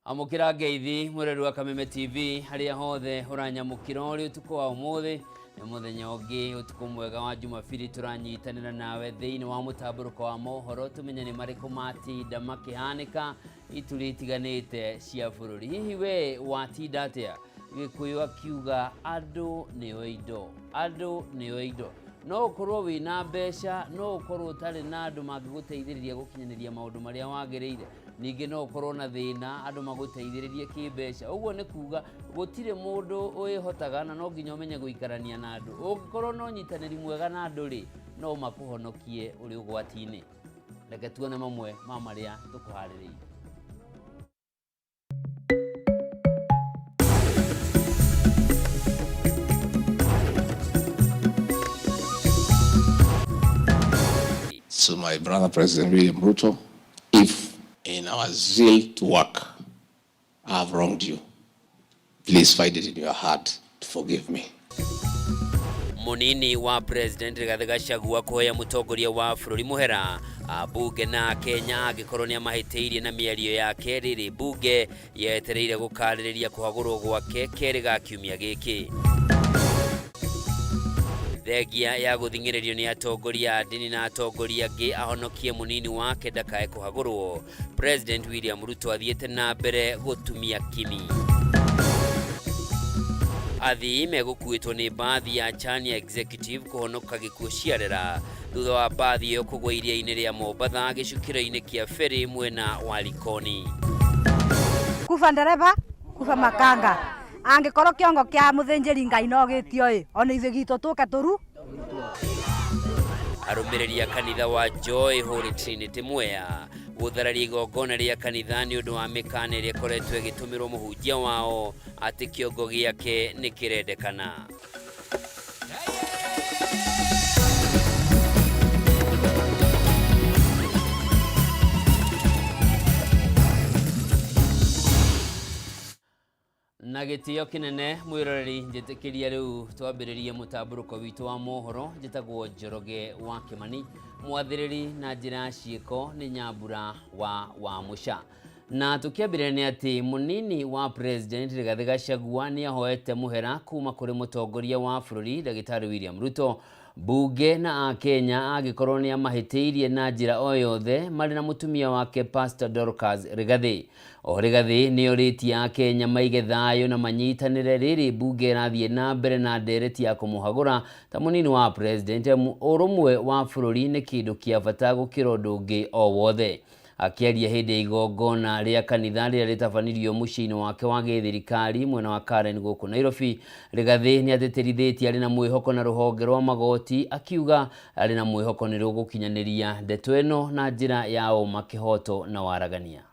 Amũkĩra ngeithi mwĩrori wa Kameme TV harĩa hothe ũranyamũkĩra ũrĩ ũtukũ wa ũmũthĩ. Nĩ mũthenya ũngĩ, ũtukũ mwega wa Jumapili, tũranyitanĩra nawe thĩinĩ wa mũtambũrũko wa mohoro tũmenye nĩ marĩkũ matinda makĩhanĩka ituri itiganĩte cia bũrũri. Hihi we watinda atĩa? Gĩkũyũ akiuga andũ nĩo indo, andũ nĩo indo. No ũkorwo wĩna mbeca, no ũkorwo ũtarĩ na andũ mangĩgũteithĩrĩria gũkinyanĩria maũndũ marĩa wagĩrĩire. Ningĩ no ũkorwo na thĩna andũ magũteithĩrĩrie kĩmbeca. Ũguo nĩ kuga gũtirĩ mũndũ wĩhotaga na no nginya ũmenye gũikarania na andũ. Ũngĩkorwo na ũnyitanĩri mwega na andũ rĩ, no makũhonokie ũrĩ ũgwati-inĩ. Reke tuone mamwe ma marĩa tũkũharĩrĩirie. So my brother President William Ruto, if in our zeal to work I have wronged you, please find it in your heart to forgive me. Munini wa President Rigathi Gachagua kũhoya mũtongoria wa bũrũri mũhera ambunge na Kenya angĩkorwo nĩ amahĩtĩirie na mĩario yake rĩrĩ mbunge yetereire gũkarĩrĩria kũhagũrwo gwake kerĩ ga kiumia gĩkĩ. Thengia ya gũthing'ĩrĩrio nĩ atongoria a ndini na atongoria angĩ ahonokie mũnini wake ndakae kũhagũrwo, President William Ruto athiĩte na mbere gũtumia kimi. Athii megũkuĩtwo nĩ mbathi ya Chania Executive kũhonoka gĩkuũ ciarera thutha wa mbathi ĩyo kũgwa iria-inĩ rĩa Mombatha gĩcukĩro-inĩ kĩa ferry mwena wa Likoni. Kuba ndereba kuba makanga angĩkorwo kĩongo kĩa mũthĩnjĩri Ngai no gĩtio ĩ ona ithuĩ gitũ tũke tũru. Arũmĩrĩri a kanitha wa Joy Holy Trinity Mwea gũthararia igongona rĩa kanitha nĩ ũndũ wa mĩkana ĩrĩa ĩkoretwo ĩgĩtũmĩrwo mũhunjia wao atĩ kĩongo gĩake nĩ kĩrendekana. Na gĩtĩo kĩnene mwĩroreri, njĩtĩkĩria rĩu twambĩrĩrie mũtambũrũko witũ wa mohoro. Njĩtagwo Njoroge wa Kĩmani, mwathĩrĩri na njĩra ya ciĩko nĩ Nyambura wa Wamũca. Na tũkĩambĩrĩria nĩ atĩ mũnini wa President Rigathĩ Gachagua nĩ ahoete mũhera kuma kũrĩ mũtongoria wa bũrũri Ndagĩtarĩ William Ruto, mbunge na Akenya angĩkorwo nĩ amahĩtĩirie na njĩra o yothe marĩ na mũtumia wake Pastor Dorcas Rigathĩ. O Rigathĩ nĩ orĩtie Akenya maige thayũ na manyitanĩre rĩrĩ mbunge ĩrathiĩ na mbere na ndereti ya kũmũhagũra ta mũnini wa President amu ũrũmwe wa bũrũri nĩ kĩndũ kĩa bata gũkĩra ũndũ ũngĩ o wothe. Akĩaria hĩndĩ ya igongona rĩa kanitha rĩrĩa rĩtabanirio mũciĩ-inĩ wake wa gĩthirikari mwena wa Karen gũkũ Nairobi, Rigathĩ nĩ atĩtĩrithĩtie arĩ na mwĩhoko na rũhonge rwa magoti, akiuga arĩ na mwĩhoko nĩ rũgũkinyanĩria ndeto ĩno na njĩra ya ũma, kĩhoto na waragania.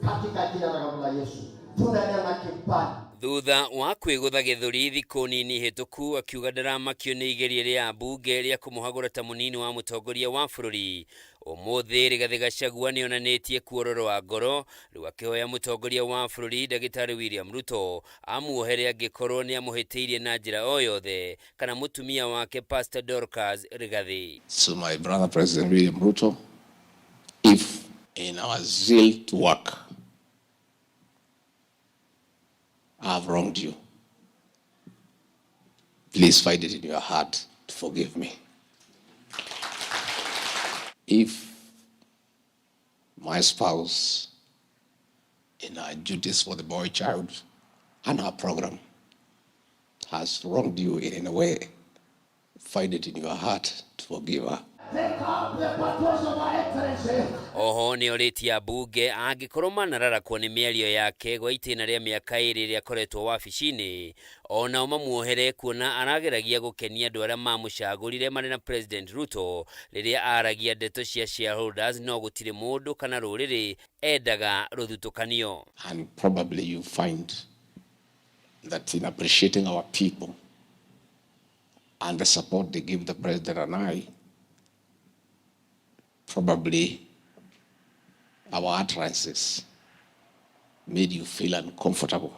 Katika jina takatifu la Yesu tunanena kibali. Thutha wa kwĩgũtha gĩthũri thikũ nini hĩtũku akiuga ndaramakio nĩ igeria rĩa mbunge rĩa kũmũhagũra ta mũnini wa mũtongoria wa bũrũri, ũmũthĩ Rigathĩ Gachagua nĩonanĩtie kuororoa ngoro rĩu akĩhoya mũtongoria wa bũrũri Ndagĩtarĩ William Ruto amuohere angĩkorwo nĩamũhĩtĩirie na njĩra o yothe kana mũtumia wake Pastor Dorcas Rigathĩ. So my brother President William Ruto, if in our zeal to work I have wronged you, please find it in your heart to forgive me. If my spouse in her duties for the boy child and her program has wronged you in any way, find it in your heart to forgive her. Take up the battles of our excellency. Oho nĩ orĩtie ambunge angĩkorwo manararakwo nĩ mĩario yake gwa itĩna rĩa mĩaka ĩrĩ ĩrĩa akoretwo wabici-inĩ, o nao mamuohere kuona arageragia gũkenia andũ arĩa mamũcagũrire marĩ na President Ruto rĩrĩa aragia ndeto cia shareholders, no gũtirĩ mũndũ kana rũrĩrĩ endaga rũthutũkanio. And probably you find that in appreciating our people and the support they give the president and I, probably our utterances made you feel uncomfortable.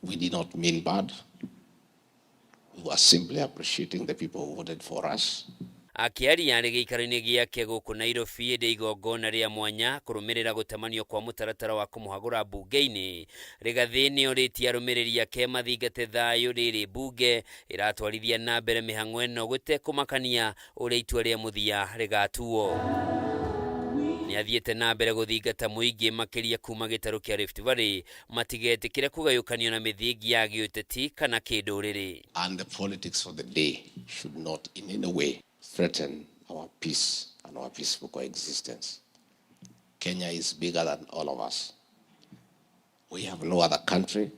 We did not mean bad. We were simply appreciating the people who voted for us. Akĩaria arĩ gĩikaro-inĩ gĩake gũkũ Nairobi hĩndĩ igongona rĩa mwanya kũrũmĩrĩra gũtemanio kwa mũtaratara wa kũmũhagũra mbunge-inĩ, Rigathĩ nĩorĩtie arũmĩrĩri ake mathingate thayũ rĩrĩ mbunge ĩratwarithia na mbere mĩhang'o ĩno gũtekũmakania ũrĩa itua rĩa mũthia rĩgatuo. Nĩathiĩte na mbere gũthingata mũingĩ makĩria kuma gĩtarũ kĩa Rift Valley matigetĩkĩre kũgayũkanio na mĩthingi ya gĩũteti kana kĩndũrĩrĩ. And the politics of the day should not in any way threaten our peace and our peaceful coexistence. Kenya is bigger than all of us. We have no other country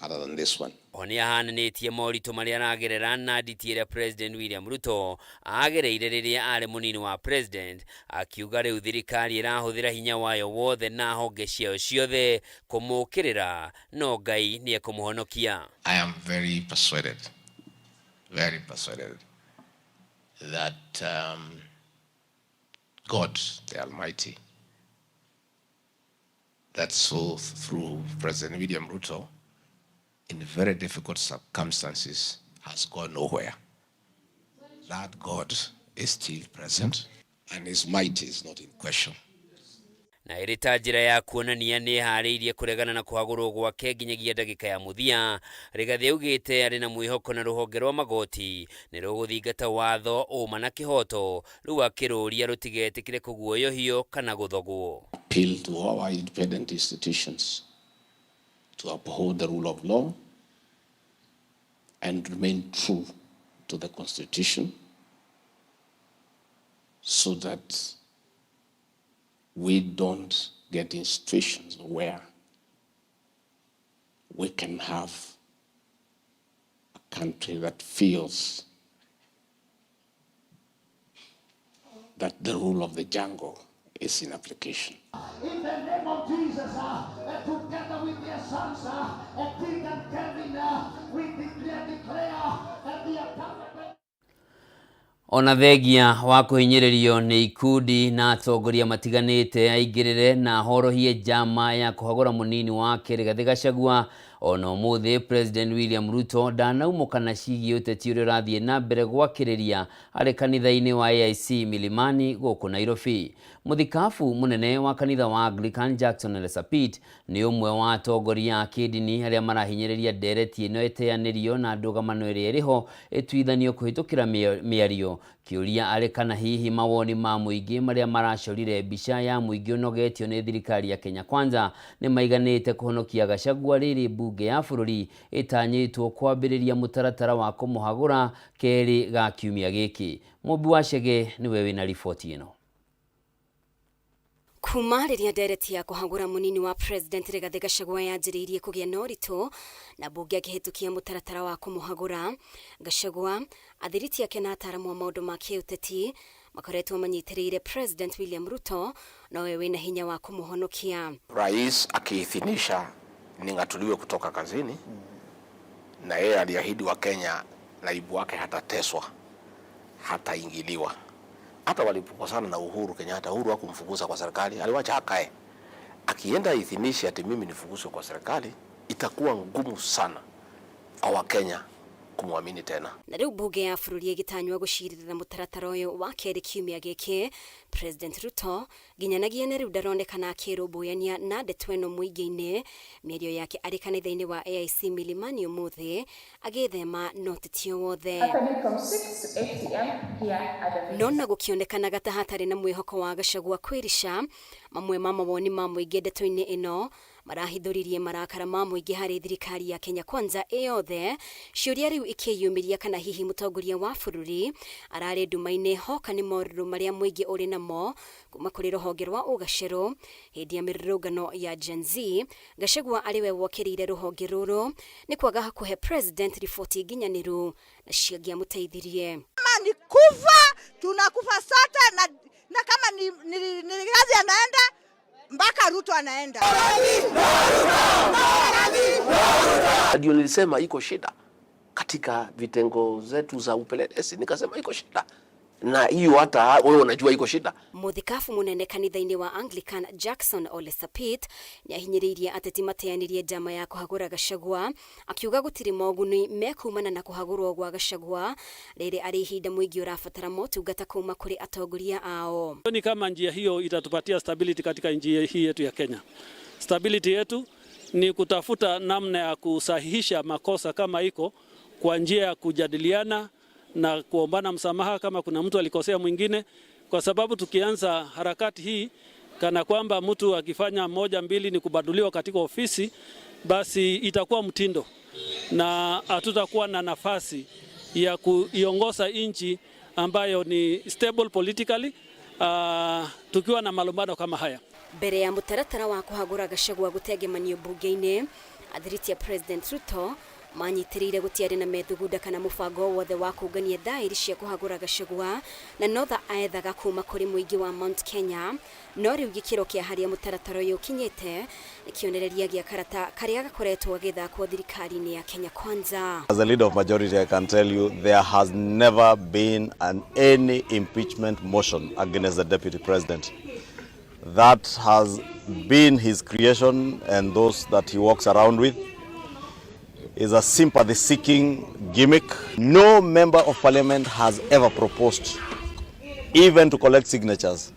other than this one. Oho nĩahananĩtie moritũ marĩa aragerera na nditi ĩrĩa President William Ruto agereire rĩrĩa arĩ mũnini wa president, akiuga rĩu thirikari ĩrahũthĩra hinya wayo wothe na honge ciayo ciothe kũmũkĩrĩra, no Ngai nĩekũmũhonokia. I am very persuaded that God, the Almighty, that saw through President William Ruto in very difficult circumstances has gone nowhere. That God is still present and his might is not in question. Na ĩrĩ ta njĩra ya kuonania nĩ ĩharĩirie kũregana na kũhagũrwo gwake nginyagia ndagĩka ya mũthia, Rigathĩ augĩte arĩ na mwĩhoko na rũhonge rwa magoti nĩ rũgũthingata watho, ũma na kĩhoto, rĩu akĩrũria rũtigetĩkĩre kũguoyohio kana gũthogwo. Appeal to all our independent institutions to uphold the rule of law and remain true to the Constitution so that we don't get in situations where we can have a country that feels that the rule of the jungle is in application. In the name of Jesus, and together with their sons, and King and Kevin, we declare that the accountability. Ona thengia wa kũhinyĩrĩrio nĩ ikundi na atongoria matiganĩte aingĩrĩre na ahorohie njama ya kũhagũra mũnini wake Rigathĩ Gachagua, ona ũmũthĩ President William Ruto ndanaumũkana ciĩgiĩ ũteti ũrĩa ũrathiĩ na mbere gwakĩrĩria arĩ kanitha-inĩ wa AIC Milimani gũkũ Nairobi. Mũthikabu mũnene wa kanitha wa Anglican Jackson Elesapit nĩ ũmwe wa atongoria a kĩndini arĩa marahinyĩrĩria ndereti ĩno ĩteanĩrio na ndũgamano ĩrĩa ĩrĩho ĩtuithanio kũhĩtũkĩra mĩario. Kĩũria arĩ kana hihi mawoni ma mũingĩ marĩa maracorire mbica ya mũingĩ ũnogetio nĩ thirikari ya Kenya Kwanza nĩ maiganĩte kũhonokia Gachagua rĩrĩ mbunge ya bũrũri ĩtanyĩtwo kwambĩrĩria mũtaratara wa kũmũhagũra kerĩ ga kiumia gĩkĩ. Mũmbi wa Chege nĩwe wĩna riboti ĩno. Kuma rĩrĩa ndereti ya kũhagũra mũnini wa President Rigathĩ Gachagua yanjĩrĩirie kũgĩa na ũritũ na mbunge akĩhĩtũkia mũtaratara wa kũmũhagũra, Gachagua, athiriti ake na ataaramu a maũndũ ma kĩũteti makoretwo manyitĩrĩire President William Ruto nowe wĩna hinya wa kũmũhonokia. Rais akiidhinisha ning'atuliwe kutoka kazini, na yeye aliahidi wa Kenya naibu wake hatateswa, hataingiliwa. Hata walipokosana na Uhuru Kenyatta, Uhuru hakumfukuza kwa serikali, aliwacha akae. Akienda idhinishe ati mimi nifukuzwe kwa serikali, itakuwa ngumu sana kwa Wakenya kumwamini tena. Na rĩu mbunge ya bũrũri ĩgĩtanywo gũcirĩrĩra mũtaratara ũyũ wa kerĩ kiumia gĩkĩ, President Ruto nginyanagia na rĩu ndaronekana akĩrũmbũyania na ndeto ĩno mũingĩ-inĩ. Mĩario yake arĩ kanitha-inĩ wa AIC Milimani ũmũthĩ agĩthema na ũteti o wothe. Happening from 6 to 8 p.m. here at the No na gũkĩonekanaga ta hatarĩ na mwĩhoko wa Gachagua kwĩrica, mamwe ma mawoni ma mũingĩ ndeto-inĩ ĩno marahithũririe marakara ma mũingĩ harĩ thirikari ya Kenya Kwanza ĩyothe. Ciũria rĩu ikĩyumĩria kana hihi mũtongoria wa bũrũri ararĩ nduma-inĩ hoka nĩ morũrũ marĩa mũingĩ ũrĩ namo kuma kũrĩ rũhonge rwa ũgacerũ hĩndĩ ya mĩrũrũngano ya Gen Z. Gachagua arĩ we wokĩrĩire rũhonge rũrũ nĩ kwaga kũhe president riboti nginyanĩru na ciangĩamũteithirie. Kama ni kufa tunakufa sote, na kama ni Rigathi anaenda mpaka Ruto anaenda. Ndio nilisema iko shida katika vitengo zetu za upelelezi, nikasema iko shida. Na hiyo hata wewe unajua iko shida. Mũthikabu mũnene kanitha-inĩ wa Anglican Jackson Ole Sapit nĩahinyĩrĩirie ateti mateanĩrie njama ya kũhagũra Gachagua, akiuga gũtirĩ moguni mekumana na kũhagũrwo gwa Gachagua rĩrĩ arĩ ihinda mũingĩ ũrabatara motungata kuma kũrĩ atongoria ao. Ni kama njia hiyo itatupatia stability katika nchi hii yetu ya Kenya. Stability yetu ni kutafuta namna ya kusahihisha makosa kama iko kwa njia ya kujadiliana na kuombana msamaha kama kuna mtu alikosea mwingine, kwa sababu tukianza harakati hii kana kwamba mtu akifanya moja mbili ni kubaduliwa katika ofisi, basi itakuwa mtindo na hatutakuwa na nafasi ya kuiongoza nchi ambayo ni stable politically, tukiwa na malumbano kama haya. Mbere ya mũtaratara wa kũhagũra Gachagua gũtengemanio mbunge-inĩ, athiriti a President Ruto manyitĩrĩire gũtiarĩ na methugunda kana mũbango wothe wa kũngania thaĩri cia kũhagũra Gachagua na notha aethaga kuma kũrĩ mũingĩ wa Mount Kenya, no rĩu gĩkĩro kĩa harĩa mũtaratara ũyũ ũkinyĩte nĩ kĩonereria gĩa karata karĩa gakoretwo gagĩthakwo thirikari-inĩ ya Kenya Kwanza. As a leader of majority, I can tell you there has never been any impeachment motion against the deputy president. That has been his creation and those that he walks around with. Is a sympathy-seeking gimmick. No member of parliament has ever proposed even to collect signatures.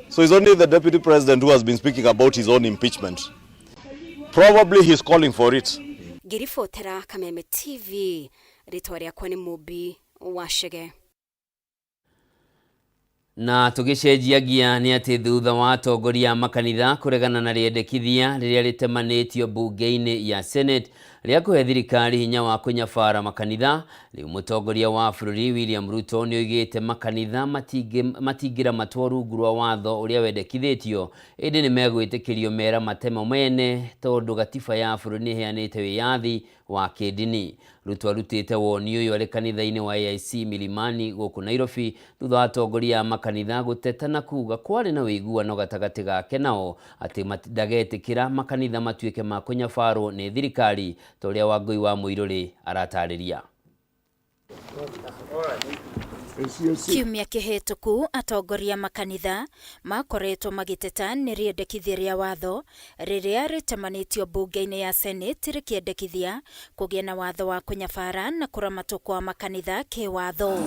So it's only the deputy president who has been speaking about his own impeachment. Probably he's calling for it. Ngĩribotera Kameme TV, rĩtwa rĩakwa nĩ Mũmbi wa Chege. Na tũgĩcenjia ngia nĩ atĩ thutha wa atongoria a makanitha kũregana na rĩendekithia rĩrĩa rĩtemanĩtio mbunge-inĩ ya Senate rĩa kũhe thirikari hinya wa kũnyabara makanitha, rĩu mũtongoria wa bũrũri William Ruto nĩoigĩte makanitha matingĩramatwo rungu rwa watho ũrĩa wendekithĩtio, ĩndĩ nĩmegwĩtĩkĩrio mera matemo mene tondũ gatiba ya bũrũri nĩĩheanĩte wĩyathi wa kĩndini. Ruto arutĩte woni ũyũ arĩ kanitha-inĩ wa AIC Milimani gũkũ Nairobi thutha wa atongoria a makanitha gũteta na kuga kwarĩ na ũiguano gatagatĩ gake nao atĩ ndagetĩkĩra makanitha matuĩke ma kũnyabarwo nĩ thirikari ta ũrĩa Wangũi wa Mũirũrĩ aratarĩria. Kiumia kĩhĩtũku atongoria makanitha makoretwo magĩteta nĩ rĩendekithia rĩa watho rĩrĩa rĩtemanĩtio mbunge-inĩ ya Senate rĩkĩendekithia kũgĩa na watho wa kũnyabara na kũramatwo kwa makanitha kĩwatho.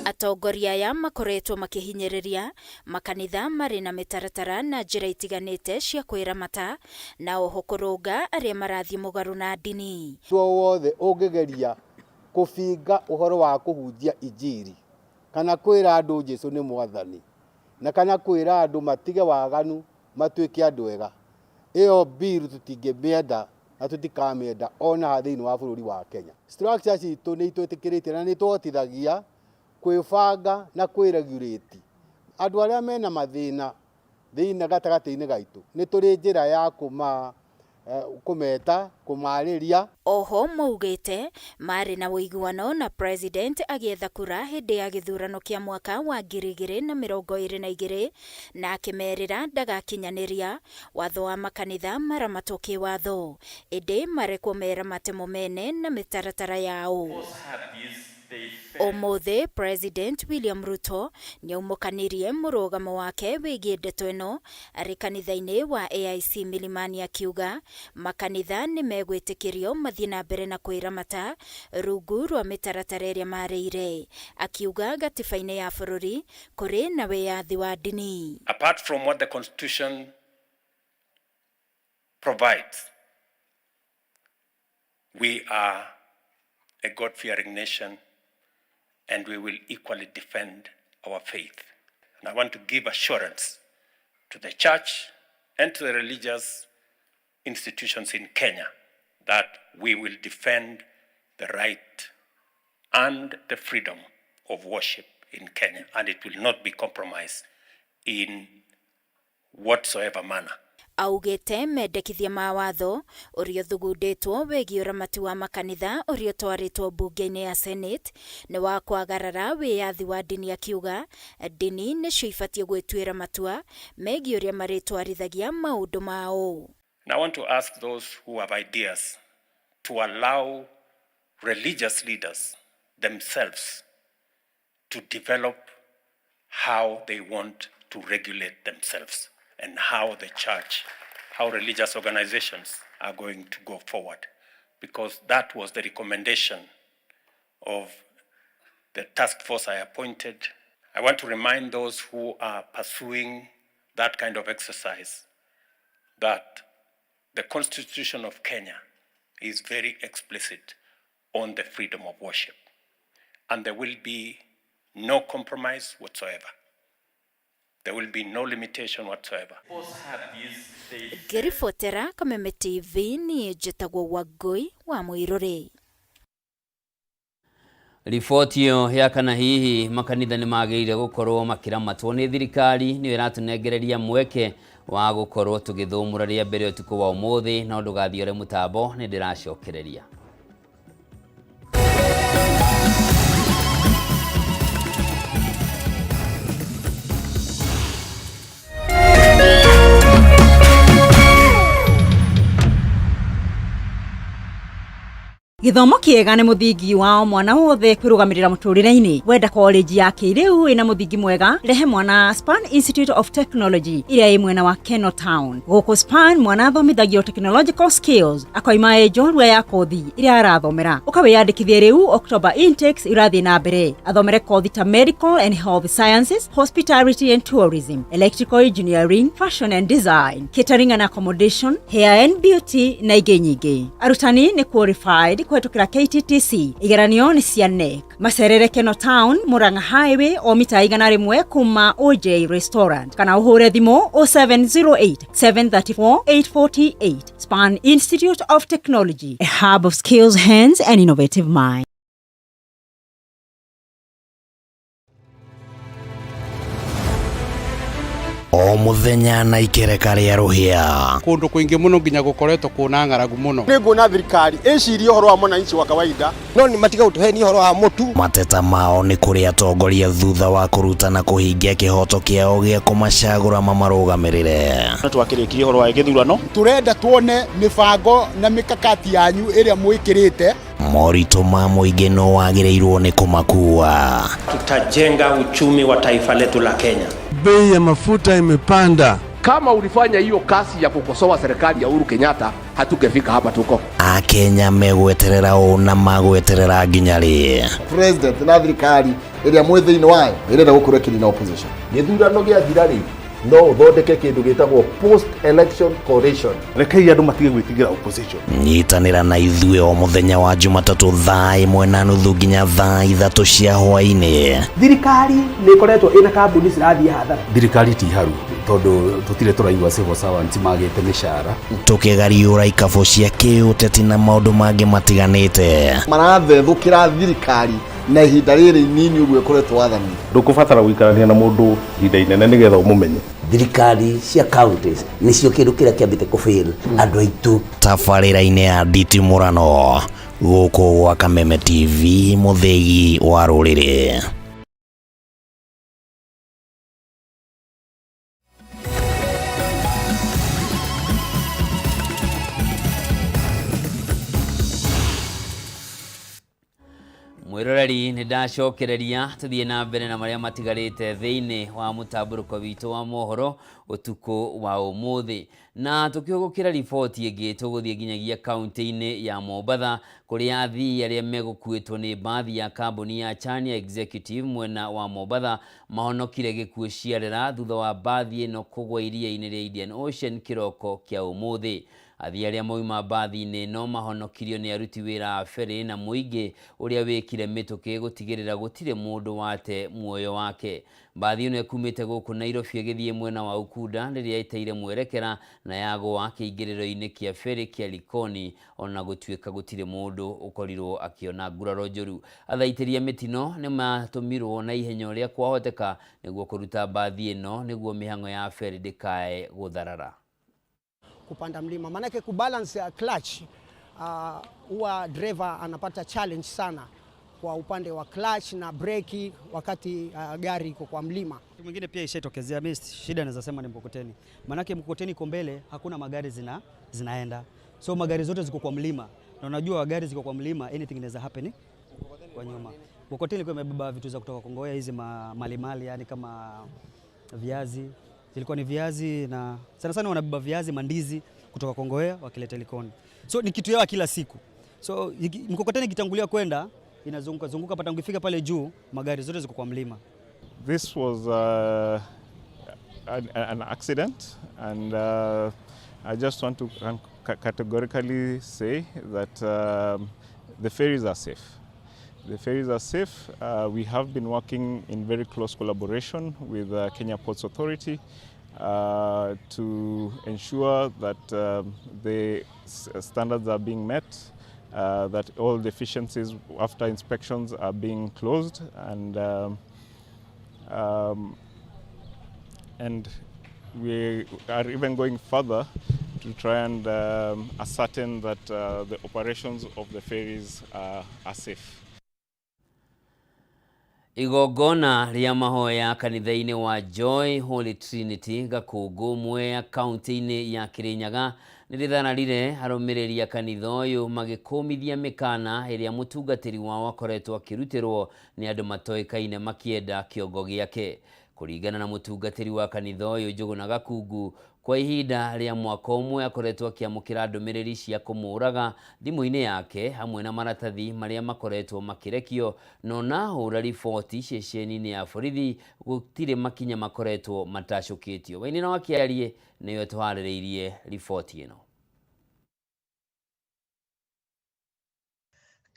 Atongoria aya makoretwo makĩhinyĩrĩria makanitha marĩ na mĩtaratara na njĩra itiganĩte cia kwĩramata na oho kũrũnga arĩa marathiĩ mũgarũ na ndini. Wothe ũngĩgeria kũbinga ũhoro wa kũhunjia injiri kana kwĩra andũ Jesũ nĩ mwathani na kana kwĩra andũ matige waganu matuĩke andũ ega, ĩyo bill tũtingĩmĩenda na tũtikamĩenda ona thĩinĩ wa bũrũri wa Kenya. Structure citũ nĩ itwĩtĩkĩrĩtie na nĩ tũhotithagia kwĩbanga na kwĩregulate. Andũ arĩa mena mathĩna thĩinĩ gatagatĩ-inĩ gaitũ nĩ tũrĩ njĩra ya kũmeta kũmarĩria. Oho maugĩte marĩ na ũiguano na president agĩetha kura hĩndĩ ya gĩthurano kĩa mwaka wa 2022 na akĩmerĩra ndagakinyanĩria watho wa makanitha maramatwo kĩwatho, ĩndĩ marekwo mera matemo mene na mĩtaratara yao. Ũmũthĩ President William Ruto nĩaumũkanirie mũrũgamo wake wĩgiĩ ndeto ĩno arĩ kanitha-inĩ wa AIC Milimani akiuga makanitha nĩmegwĩtĩkĩrio mathiĩ na mbere na kwĩramata rungu rwa mĩtaratara ĩrĩa marĩire, akiuga gatiba-inĩ ya bũrũri kũrĩ na wĩyathi wa ndini. Apart from what the constitution provides, we are a God-fearing nation and we will equally defend our faith. And I want to give assurance to the church and to the religious institutions in Kenya that we will defend the right and the freedom of worship in Kenya, and it will not be compromised in whatsoever manner. Augĩte mendekithia ma watho ũrĩa ũthugundĩtwo wĩgiĩ ũramati wa makanitha ũrĩa ũtwarĩtwo mbunge-inĩ ya Senate nĩ wa kwagarara wĩyathi wa ndini, akiuga ndini nĩcio ibatiĩ gwĩtuĩra matua megiĩ ũrĩa marĩtwarithagia maũndũ mao. And I want to ask those who have ideas to allow religious leaders themselves to develop how they want to regulate themselves and how the church, how religious organizations are going to go forward. Because that was the recommendation of the task force I appointed. I want to remind those who are pursuing that kind of exercise that the Constitution of Kenya is very explicit on the freedom of worship, and there will be no compromise whatsoever. There will be no limitation whatsoever. Ngĩribotera Kameme TV niĩ njĩtagwo Wangũi wa Mũirũrĩ. Riboti ĩyo ya kana hihi makanitha nĩ magĩrĩire gũkorwo makĩramatwo nĩ thirikari nĩyo ĩratũnengereria mweke wa gũkorwo tũgĩthũmũra rĩa mbere ũtukũ wa ũmũthĩ, no ndũgathiore mũtambo nĩ ndĩracokereria. Gĩthomo kĩega nĩ mũthingi wa o mwana wothe kwĩrũgamĩrĩra mũtũrĩre-inĩ. Wenda college ya kĩrĩu ĩna mũthingi mwega, rehe mwana Span Institute of Technology ĩrĩa ĩ mwena wa Keno Town. Gũkũ Span mwana athomithagio technological skills akoima ĩ njorua ya kothi ĩrĩa arathomera. Ũkawĩyandĩkithie rĩu October intakes irathiĩ na mbere. Athomere kothi ta medical and health sciences, hospitality and tourism, electrical engineering, fashion and design, catering and accommodation, hair and beauty na ingĩ nyingĩ. Arutani nĩ qualified kũhetũkĩra KTTC. Igeranio nĩ cia KNEC. Macerere Keno Town, Murang'a Highway o mita 100 kuma OJ Restaurant kana ũhũre thimũ 0708 734 848. Span Institute of Technology, a hub of skills, hands and innovative minds. O muthenya na ikereka rĩa rũhĩa. Kũndũ kũingĩ mũno nginya gũkoretwo kwĩna ng'aragu mũno. Nĩ nguona thirikari ĩcirie ũhoro wa mwananchi wa kawaida, no nĩ matiga gũtũhenia ũhoro wa mũtu. Mateta mao nĩ kũrĩ atongoria thutha wa kũruta na kũhingia kĩhoto kĩao gĩa kũmacagũra mamarũgamĩrĩre. Twakĩrĩkirie ũhoro wa gĩthurano. Tũrenda tuone mĩbango na mĩkakati yanyu ĩrĩa mwĩkĩrĩte. Moritũ ma mũingĩ no wagĩrĩirwo nĩ kũmakua. Tutajenga uchumi wa taifa letu la Kenya. Bei ya mafuta imepanda. Kama ulifanya hiyo kazi ya kukosoa serikali ya Uhuru Kenyatta, hatungefika hapa tuko. Akenya megweterera ũ na magweterera nginya rĩ? President na thirikari ĩrĩa mwĩ thĩinĩ wayo ĩrenda gũkorwo ĩkĩnina opposition. Gĩthurano gĩathira rĩ, no ũthondeke kĩndũ gĩtagwo post election coalition. Rekei andũ matige gwĩtigĩra opposition. Nyitanĩra na ithuĩ o mũthenya wa Jumatatũ thaa 1:30 nginya thaa 3 cia hwaĩ-inĩ. Thirikari nĩ ĩkoretwo ĩna kambuni cirathiĩ hathara. Thirikari ti haru tondũ tũtirĩ tũraigua civil servants magĩte mĩcara. Tũkĩgariũra ikabũ cia kĩũteti na maũndũ mangĩ matiganĩte. Marathethũkĩra thirikari na ihinda rĩrĩ inini ũguo ĩkoretwo wathani. Ndũkũbatara gũikarania na mũndũ ihinda inene nĩgetha ũmũmenye. Thirikari cia counties nĩcio kĩndũ kĩrĩa kĩambĩte kũfail andũ aitũ. Tabarĩra-inĩ ya nditimũrano gũkũ gwa Kameme TV, mũthĩgi wa rũrĩrĩ. Mwiroreri nĩ ndacokereria tũthiĩ na mbere na marĩa matigarĩte thĩinĩ wa mũtambũrũko witũ wa mohoro ũtukũ wa ũmũthĩ. Na tũkĩhũgũkĩra riboti ĩngĩ tũgũthiĩ nginyagia kaunti-inĩ ya Mombatha kũrĩa athii arĩa megũkuĩtwo nĩ mbathi ya kambuni ya Chania Executive mwena wa Mombatha mahonokire gĩkuũ ciarera thutha wa mbathi ĩno kũgwa iria-inĩ rĩa Indian Ocean kĩroko kĩa ũmũthĩ. Athii arĩa mauma mbathi-inĩ no mahonokirio nĩ aruti wĩra a ferry na mũingĩ ũrĩa wĩkire mĩtũkĩ gũtigĩrĩra gũtirĩ mũndũ wate muoyo wake. Mbathi ĩno ĩkumĩte gũkũ Nairobi ĩgĩthiĩ mwena wa Ukunda rĩrĩa ĩteire mwerekera na yagũa kĩingĩrĩro-inĩ kĩa ferry kĩa Likoni, ona gũtuĩka gũtirĩ mũndũ ũkorirwo akĩona nguraro njũru. Athaitĩria mĩtino nĩ matũmirwo na ihenya ũrĩa kwahoteka nĩguo kũruta mbathi ĩno nĩguo mĩhang'o ya ferry ndĩkae gũtharara. Kupanda mlima, maanake kubalance clutch huwa driver anapata challenge sana kwa upande wa clutch na breki wakati gari iko kwa mlima. Mwingine pia ishaitokezea, mimi shida naweza sema ni mkokoteni. Maanake mkokoteni iko mbele, hakuna magari zinaenda. So magari zote ziko kwa mlima. Na unajua gari ziko kwa mlima, anything inaweza happen kwa nyuma. Mkokoteni ilikuwa imebeba vitu za kutoka Kongowea, hizi malimali, yani kama viazi. Zilikuwa ni viazi na sana sana wanabeba viazi, mandizi kutoka Kongowea wakileta Likoni. So ni kitu yao kila siku. So mkokoteni ikitangulia kwenda inazunguka zunguka, pata ukifika pale juu magari zote ziko kwa mlima. This was an accident, and I just want to categorically say that the ferries are safe. The ferries are safe. We have been working in very close collaboration with Kenya Ports Authority to ensure that the standards are being met, that all deficiencies after inspections are being closed, and we are even going further to try and ascertain that the operations of the ferries are safe. Igongona rĩa mahoya kanitha-inĩ wa Joy Holy Trinity Gakungu Mwea kaunti-inĩ ya Kirinyaga nĩ rĩthararire arũmĩrĩri a kanitha ũyũ magĩkũmithia mĩkana ĩrĩa mũtungatĩri wao akoretwo akĩrutĩrwo nĩ andũ matoĩkaine makĩenda kĩongo gĩake. Kũringana na mũtungatĩri wa kanitha ũyũ Njũgũna Gakungu, kwa ihinda rĩa mwaka ũmwe akoretwo akĩamũkĩra ndũmĩrĩri cia kũmũraga thimũ-inĩ yake hamwe na maratathi marĩa makoretwo makĩrekio, no nahũra riboti ceceni-inĩ ya borithi gũtirĩ makinya makoretwo matacũkĩtio. Wainĩra wa Kĩarie nĩwe tũharĩrĩirie riboti ĩno.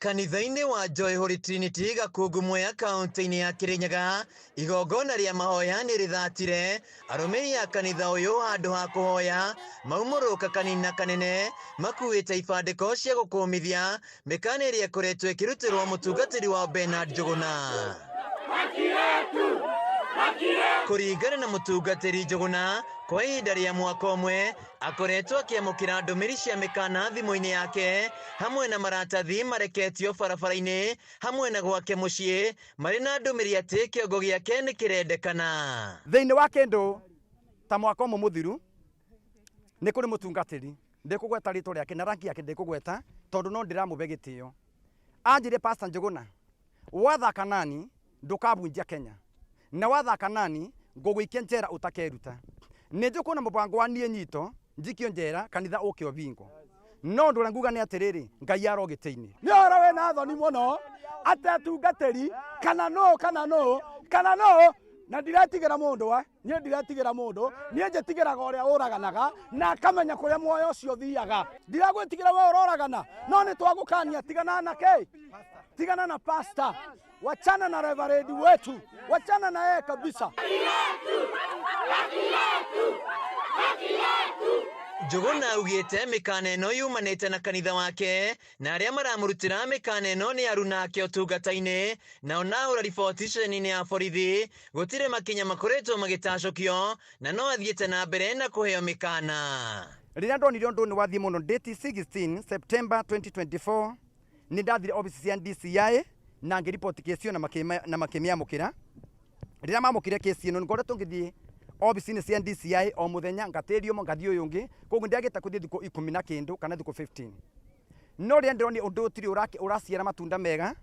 Kanitha-inĩ wa Joy Holy Trinity Gakungu Mwea kaunti-inĩ ya Kirinyaga, igongona rĩa mahoya nĩ rĩthatire arũmĩrĩri a kanitha ũyũ handũ ha kũhoya maumũrũka kanina kanene makuĩte ibandĩko cia gũkũmithia mĩkana ĩrĩa ĩkoretwo ĩkĩrutĩrwo mũtungatĩri wa Bernard Njũgũna. Kũringana na mũtungatĩri Njũgũna, kwa ihinda rĩa mwaka ũmwe akoretwo akĩamũkĩra ndũmĩrĩri cia mĩkana thimũ-inĩ yake hamwe na maratathi mareketio barabara-inĩ hamwe na gwake mũciĩ marĩ na ndũmĩrĩri atĩ kĩongo gĩake nĩ kĩrendekana. Thĩinĩ wa kĩndũ ta mwaka ũmwe mũthiru nĩ kũrĩ mũtungatĩri ndĩkũgweta rĩtwa rĩake na rangi yake ndĩkũgweta tondũ no ndĩramũbe gĩtĩo. Anjĩre Pastor Njũgũna, wathaka nani ndũkabunjia Kenya na wathaka nani ngũgũikia njera ũtakeruta. Nĩ njũkũna mũbango wa niĩ nyito njikio njera kanitha ũke ũbingo. No ũndũ ũrĩa nguga nĩ atĩrĩrĩ, Ngai aro gĩtĩ-inĩ. Nĩ ũhoro wĩna thoni mũno atĩ atungatĩri kana nũ kana nũ kana nũ, na ndiretigĩra mũndũ wa niĩ ndiretigĩra mũndũ, niĩ njĩtigĩraga ũrĩa ũraganaga na akamenya kũrĩa muoyo ũcio ũthiaga. Ndiragwĩtigĩra we ũroragana, no nĩ twagũkania, tigana na kĩ, tigana na pastor, wachana na reverend wetu, wachana na yeye kabisa. Njũgũna augĩte mĩkana ĩno yumanĩte na kanitha wake na arĩa maramũrutĩra mĩkana ĩno nĩ aruna ake ũtungata-inĩ, na ona ahũra riboti ceceni-inĩ ya borithi gũtirĩ makinya makoretwo magĩtacũkio na no athiĩte na mbere na kũheo mĩkana. Rĩrĩa ndonire ũndũ nĩ wathiĩ mũno date 16 September 2024 nĩ ndathire office cia DCI na ngĩriboti kesi ĩyo na makĩmĩamũkĩra. Rĩrĩa mamũkĩre kesi ĩno ngoretwo ngĩthiĩ obici-inĩ cia DCI o mũthenya ngatĩrio mo ngathiĩ ũyũ ũngĩ, koguo ndiagĩte kũthiĩ thikũ 10 na kĩndũ kana thikũ 15. No rĩrĩa ndĩronire ũndũ ũtirĩ ũraciara matunda mega,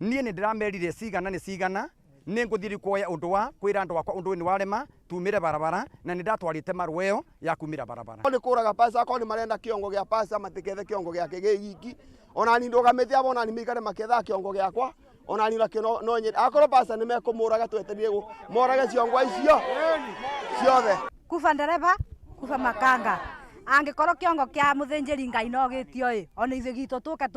niĩ nĩ ndĩramerire cigana nĩ cigana, nĩ ngũthiĩ kuoya ũndũ wa kwĩra andũ akwa ũndũ ũyũ nĩ warema tumĩre barabara, na nĩ ndatwarĩte marũa ĩyo ya kumĩra barabara. Nĩ kũraga pasa akorwo nĩ marenda kĩongo gĩa pasa matikethe kĩongo gĩake gĩ giki, ona ni ndũgamĩte abo ona ni maikare makĩethaga kĩongo gĩakwa, ona ni nakĩo no nyende akorwo pasa nĩ mekũmũraga twetereire morage ciongo icio ciothe. Kuba ndereba kuba makanga angĩkorwo kĩongo kĩa mũthĩnjĩri Ngai no gĩtio ĩ ona ithuĩ gitũ tũke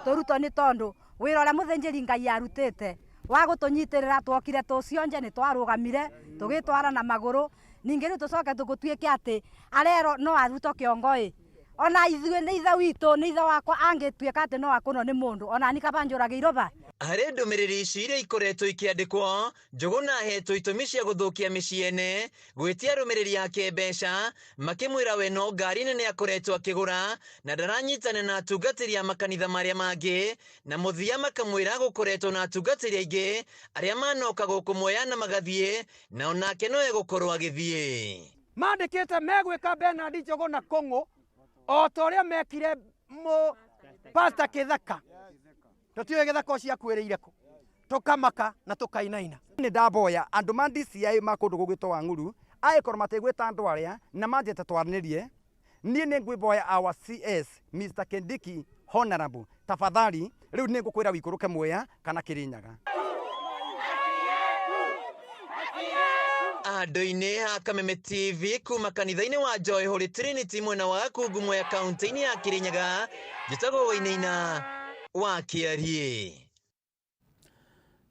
tũrutwo nĩ tondũ wĩra ũrĩa mũthĩnjĩri Ngai arutĩte wa gũtũnyitĩrĩra twokire tũcionje nĩ twarũgamire tũgĩtwara na magũrũ, ningĩ rĩu tũcoke tũgũtuĩke atĩ arero no arutwo kĩongo ĩ ona ithuĩ nĩ ithe witũ nĩ ithe wakwa angĩtuĩka atĩ no akũnwo nĩ mũndũ ona ni kaba njũragĩirwo ba. Harĩ ndũmĩrĩri ici iria ikoretwo ikĩandĩkwo, Njũgũna ahetwo itũmi cia gũthũkia mĩciĩ ene, gwĩtia arũmĩrĩri ake mbeca, makĩmwĩra we no ngari nene akoretwo akĩgũra na ndaranyitana na atungatĩri a makanitha marĩa mangĩ, na mũthia makamwĩra gũkoretwo na atungatĩri aingĩ arĩa manoka gũkũ Mwea na magathiĩ, na onake no egũkorwo agĩthiĩ. Mandĩkĩte megwĩka Bernard Njũgũna Kũng'ũ o ta ũrĩa mekire mũ Pastor Kĩtheka. Tũtiũĩ gĩthaka ũcio akuĩrĩire kũ, tũkamaka na tũkainaina. Nĩ ndamboya andũ ma DCI ma kũndũ gũgwĩtwo Wang'uru angĩkorwo matigwĩta andũ arĩa na manjĩte twaranĩrie, niĩ nĩ ngwĩboya our CS Mr Kindiki Honorable, tafadhali rĩu nĩ ngũkwĩra wikũrũke Mwea kana Kĩrĩnyaga. Andũ-inĩ a Kameme TV kuma kanitha-inĩ wa Joy Holy Trinity mwena wa Gakungu Mwea kaunti-inĩ ya Kirinyaga, njĩtagwo Wainaina wa Kĩariĩ.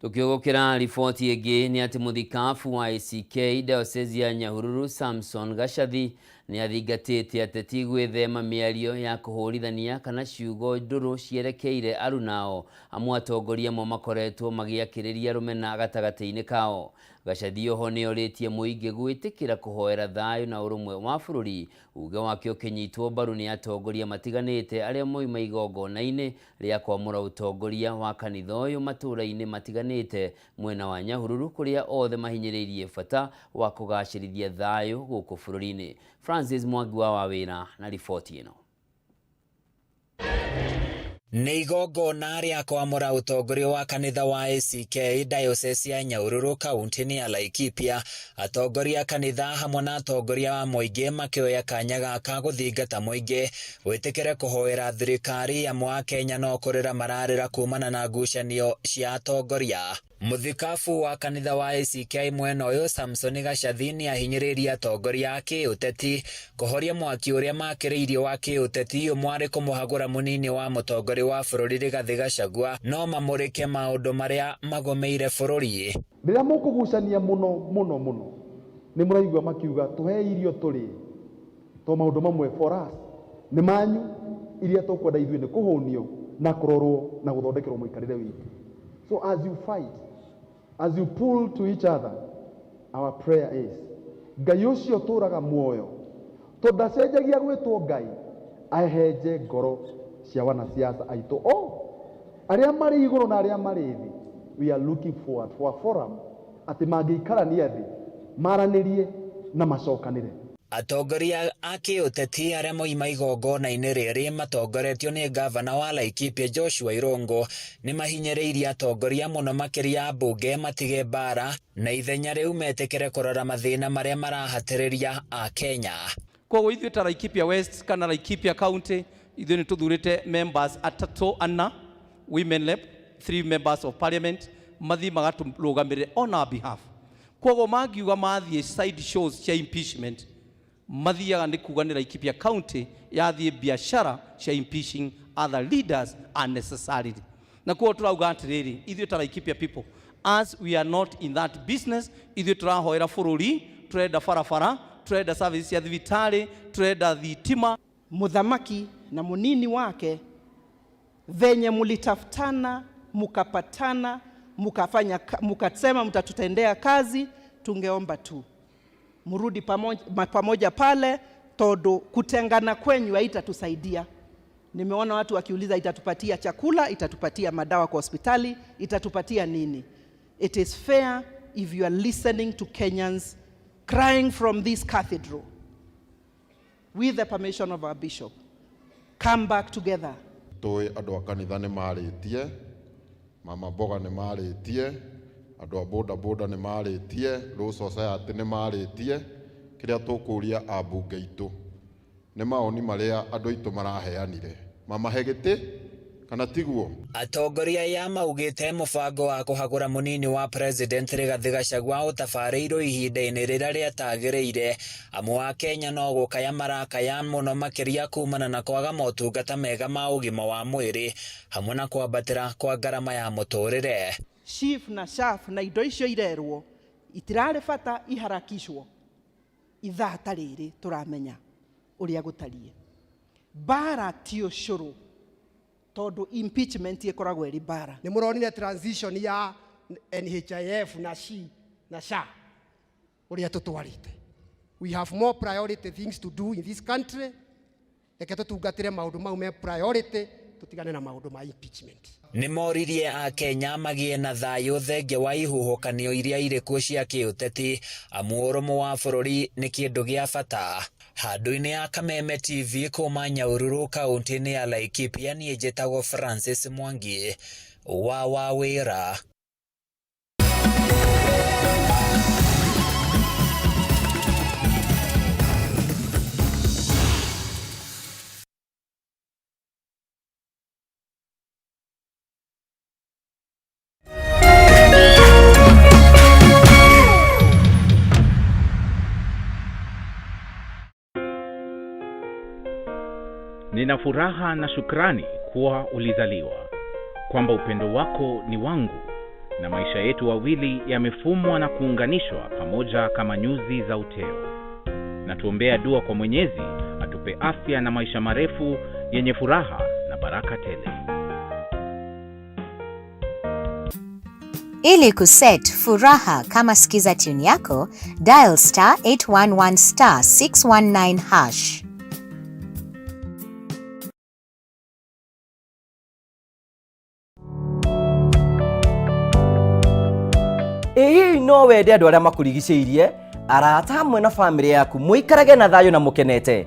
Tukiugukira riboti ĩngĩ nĩ atĩ mũthikabu wa ACK Diocese ya Nyahururu Samson Gacathi nĩ athingatĩte ateti gwĩthema mĩario ya kũhũrithania kana ciugo ndũrũ cierekeire arunao amwe atongoria amwe makoretwo magĩakĩrĩria rũmena gatagatĩ-inĩ kao. Gacathi oho nĩ orĩtie mũingĩ gwĩtĩkĩra kũhoera thayũ na ũrũmwe wa bũrũri, uge wake ũkĩnyitwo mbaru nĩ atongoria matiganĩte arĩa moima igongona-inĩ rĩa kwamũra ũtongoria wa kanitha ũyũ matũũra-inĩ matiganĩte mwena wa Nyahururu kũrĩa othe mahinyĩrĩirie bata wa kũgacĩrithia thayũ gũkũ bũrũri-inĩ. Francis Mwangi wa Wawĩra na riboti ĩno. Nĩ igongona rĩa kwamũra ũtongoria wa kanitha wa ACK Diocese ya Nyahururu kaunti-inĩ ya Laikipia. Atongoria a kanitha hamwe na atongoria a mũingĩ makĩoya kanya gaka gũthingata mũingĩ wĩtĩkĩre kũhoera thirikari, amwe a Kenya no kũrĩra mararĩra kumana na ngucanio cia atongoria. Mũthikabu wa kanitha wa ACK mwena ũyũ Samson Gacathi nĩ ahinyĩrĩirie atongoria a kĩũteti kũhoria mwaki ũrĩa makĩrĩirie wa kĩũteti ũmwe arĩ kũmũhagũra mũnini wa mũtongoria wa bũrũri Rigathĩ Gachagua no mamũrĩke maũndũ marĩa magũmĩire bũrũri. Rĩrĩa mũkũgucania mũno mũno mũno nĩ mũraigua makiuga tũhe irio tũrĩe, to maũndũ mamwe for us nĩ manyu, iria tũkwenda ithuĩ nĩ kũhũnio na kũrorwo na gũthondekerwo mũikarĩre witũ. So as you fight, as you pull to each other, our prayer is Ngai ũcio ũtũraga muoyo tondũ ndacenjagia gwĩtwo Ngai ahehenje ngoro cia wanasiasa aitũ o arĩa marĩ igũrũ na arĩa marĩ thĩ. We are looking forward for a forum atĩ mangĩikarania thĩ maranĩrie na macokanĩre. Atongoria a kĩũteti arĩa moima igongona-inĩ rĩrĩ matongoretio nĩ ngavana wa Laikipia Joshua Irũngũ nĩ mahinyĩrĩirie atongoria mũno makĩria ambunge matige mbara na ithenya rĩu metĩkĩre kũrora mathĩna marĩa marahatĩrĩria a Kenya. Koguo ithuĩ ta Laikipia West kana Laikipia County ithuĩ nĩ tũthurĩte members atatũ ana, women rep, 3 members of parliament mathiĩ magatũrũgamĩrĩre on our behalf. Koguo mangiuga mathiĩ side shows cia impeachment mathiaga nĩ kuga nĩ Laikipia County yathiĩ biashara cia impeaching other leaders unnecessarily. Na koguo tũrauga atĩrĩrĩ, ithuĩ ta Laikipia people, as we are not in that business, ithuĩ tũrahoera bũrũri, tũrenda barabara, tũrenda service cia thibitarĩ, tũrenda thitima. Mũthamaki na mũnini wake venye mulitafutana mukapatana mukafanya mukasema mtatutendea kazi, tungeomba tu murudi pamoja pale, todo kutengana kwenyu haitatusaidia. Nimeona watu wakiuliza itatupatia chakula, itatupatia madawa kwa hospitali, itatupatia nini? It is fair if you are listening to Kenyans crying from this cathedral, with the permission of our bishop, come back together. Tũĩ andũ a kanitha nĩ marĩtie, mama mboga nĩ marĩtie, andũ a boda boda nĩ marĩtie, Law Society nĩ marĩtie. Kĩrĩa tũkũria ambunge aitũ nĩ maoni marĩa andũ aitũ maraheanire, mamahe gĩtĩ kana tiguo? Atongoria aya maugĩte mũbango wa kũhagũra mũnini wa president Rigathĩ Gachagua ũtabarĩirwo ihinda-inĩ rĩrĩa rĩatagĩrĩire. Amwe a Kenya no gũkaya marakaya mũno makĩria kumana na kwaga motungata mega ma ũgima wa mwĩrĩ hamwe na kwambatĩra kwa ngarama ya mũtũrĩre. SHIF na SHAF na indo icio irerwo itirarĩ bata iharakishwo ithaa ta rĩrĩ tũramenya ũrĩa gũtariĩ. Mbara ti ũcũrũ tondũ impeachment ĩkoragwo ĩrĩ mbara. Nĩ mũronire transition ya NHIF na SHI na SHA ũrĩa tũtwarĩte. We have more priority things to do in this country. Reke tũtungatĩre maũndũ mau me priority, tũtigane na maũndũ ma impeachment. Nĩ moririe a Kenya magĩe na thayũ thengia wa ihuhũkanio iria irĩ kuo cia kĩũteti, amu ũrũmwe wa bũrũri nĩ kĩndũ gĩa bata. Handũ-inĩ ya Kameme TV kuma Nyahururu kaunti-inĩ ya Laikipia, niĩ njĩtagwo Francis Mwangi wa Wawira. Nina furaha na shukrani kuwa ulizaliwa, kwamba upendo wako ni wangu na maisha yetu wawili yamefumwa na kuunganishwa pamoja kama nyuzi za uteo. Na tuombea dua kwa Mwenyezi atupe afya na maisha marefu yenye furaha na baraka tele. Ili kuset furaha kama skiza tune yako, dial star 811 star 619 hash. Ĩ no wende andũ arĩa makũrigicĩirie, arata hamwe na bamĩrĩ yaku mũikarage na thayũ na mũkenete.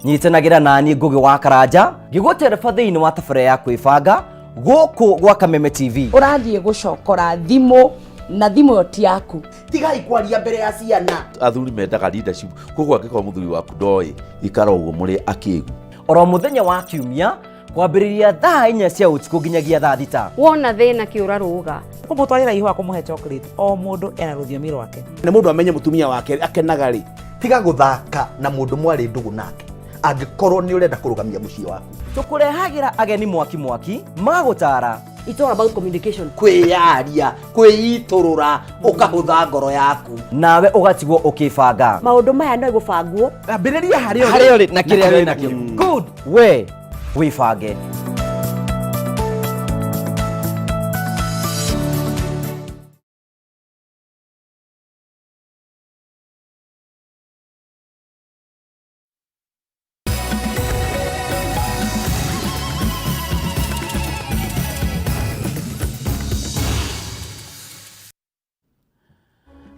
Nyitanagĩra naniĩ Ngũgĩ wa Karanja ngĩgũtereba thĩinĩ wa tabarĩra ya kwĩbanga gũkũ gwa Kameme TV. Ũrathiĩ gũcokora thimũ na thimũ ĩyo ti yaku. Tigai kwaria mbere ya ciana. Athuri mendaga leadership, koguo angĩkorwo mũthuri waku ndoĩ ikara ũguo mũrĩ akĩgu. Oro mũthenya wa kiumia kwambĩrĩria thaa 4 cia ũtukũ nginyagia thaa 6. Wona thĩna kĩũra rũga. Kũmũtwarĩra ihũa kũmũhe chocolate, o mũndũ ena rũthiomi rwake. Nĩ mũndũ amenye mũtumia wake akenaga rĩ. Tiga gũthaka na mũndũ mwarĩ ndũgũ nake angĩkorwo nĩ ũrenda kũrũgamia mũciĩ waku. Tũkũrehagĩra ageni mwaki mwaki magũtara. It's all about communication. Kwĩyaria, kwĩitũrũra, ũkahũtha ngoro yaku. Nawe ũgatigwo ũkĩbanga. Maũndũ maya no gũbangwo. Ambĩrĩria harĩa ũrĩ na kĩrĩa wĩ nakĩo. Good. We wĩbange.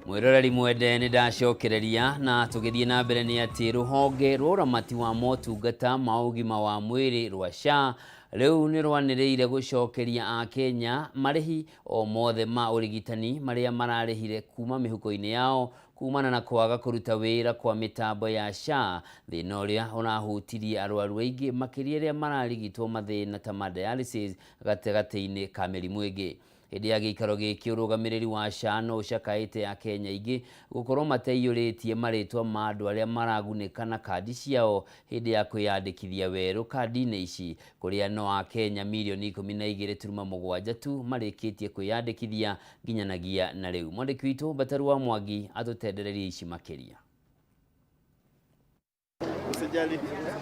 Mwiroreri mwende nĩ ndacokereria na tũgĩthiĩ na mbere nĩ atĩ rũhonge rwa ũramati wa motungata ma ũgima wa mwĩrĩ rwa SHA rĩu nĩ rwanĩrĩire gũcokeria Akenya marĩhi o mothe ma ũrigitani marĩa mararĩhire kuma mĩhuko-inĩ yao kumana na kwaga kũruta wĩra kwa mĩtambo ya SHA, thĩna ũrĩa ũrahutirie arwaru aingĩ makĩria arĩa mararigitwo mathĩna ta ma dialysis gatagatĩ-inĩ ka mĩrimũ ĩngĩ. Hĩndĩ ya gĩikaro gĩkĩ ũrũgamĩrĩri wa SHA no ũcakaĩte Akenya aingĩ gũkorwo mateiyũrĩtie marĩtwa ma andũ arĩa maragunĩka na kandi ciao hĩndĩ ya kwĩyandĩkithia werũ kandi-inĩ ici, kũrĩa no Akenya mirioni 12.7 tu marĩkĩtie kwĩyandĩkithia nginyanagia na rĩu. Mwandĩki witũ Bataru wa Mwangi atũtendererie ici makĩria.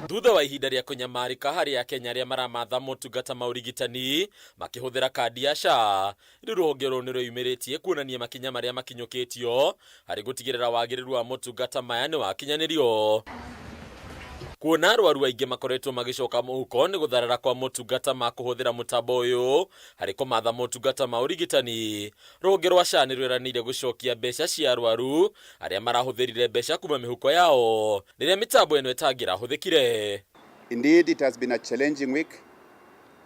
Thutha wa ihinda rĩa kũnyamarĩka harĩ Akenya arĩa maramatha motungata ma ũrigitani makĩhũthĩra kandi ya SHA, rĩu rũhonge rũrũ nĩ rwĩyumĩrĩtie kuonania makinya marĩa makinyũkĩtio harĩ gũtigĩrĩra wagĩrĩru wa motungata maya nĩ wakinyanĩrio. Kuona arwaru aingĩ makoretwo magĩcoka mũhuko nĩ gũtharara kwa motungata ma kũhũthĩra mũtambo ũyũ harĩ kũmatha motungata ma ũrigitani, rũhonge rwa SHA nĩ rwĩranĩire gũcokia mbeca cia arwaru arĩa marahũthĩrire mbeca kuma mĩhuko yao rĩrĩa mĩtambo ĩno ĩtangĩrahũthĩkire. Indeed, it has been a challenging week.